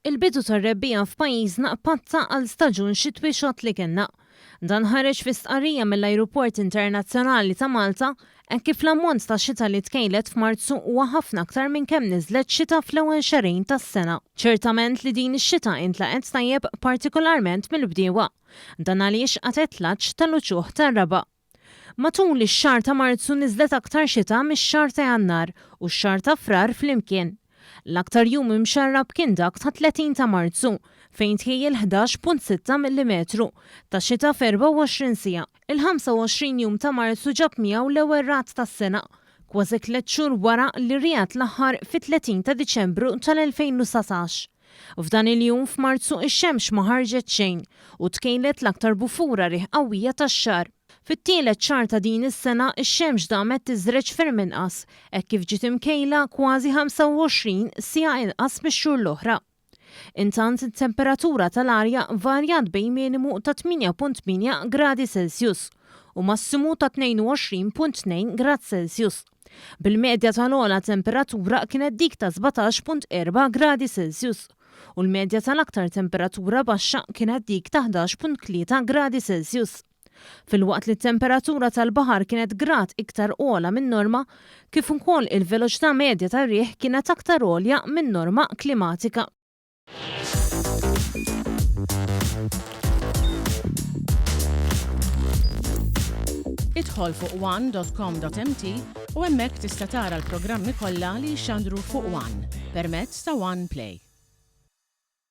Il-bidu tar-rebbiegħa f'pajjiżna patta għal staġun xitwi xott li kellna. Dan ħareġ fi stqarrija mill-Ajruport Internazzjonali ta' Malta hekk kif l-ammont ta' xita li tkejlet f'Marzu huwa ħafna aktar minn kemm niżlet xita fl-ewwel xahrejn tas-sena. Ċertament li din ix-xita intlaqgħet tajjeb partikolarment mill-bdiewa. Dan għaliex qatgħet l-għatx tal-uċuħ tar-raba'. Matul ix-xahar ta' Marzu niżlet aktar xita mix-xahar ta' Jannar u x-xahar ta' Frar flimkien. L-aktar jum imxarrab kien dak tat-30 ta' Marzu, fejn tħejjel 11.6 millimetru ta' xita f'24 siegħa. Il-25 jum ta' Marzu ġab miegħu l-ewwel ragħad tas-sena, kważi tlett xhur wara li riegħed l-aħħar fit-30 ta' Diċembru tal-2019. F'dan il-jum f'Marzu x-xemx ma ħarġet xejn u tkejlet l-aktar bufura riħ qawwija tax-xahar. Fit-tielet xahar ta' din is-sena x-xemx damet tiżreġ ferm inqas hekk kif ġiet imkejla kważi 25 siegħa inqas mix-xhur l-oħra. Intant it-temperatura tal-arja varjat bejn minimu ta' 8.8 gradi Celsius u massimu ta' 22.2 grad Celsius. Bil-medja tal-ogħla temperatura kienet dik ta' 17.4 gradi Celsius u l-medja tal-aktar temperatura baxxa kienet dik ta' 11.3 gradi Celsius. Filwaqt li t-temperatura tal-baħar kienet grad iktar ogħla min-norma, kif ukoll il-veloċità medja tar-riħ kienet aktar għolja min-norma klimatika. Idħol fuq one.com.mt u hemmhekk tista' tara l-programmi kollha li jixxandru fuq One permezz ta' One Play.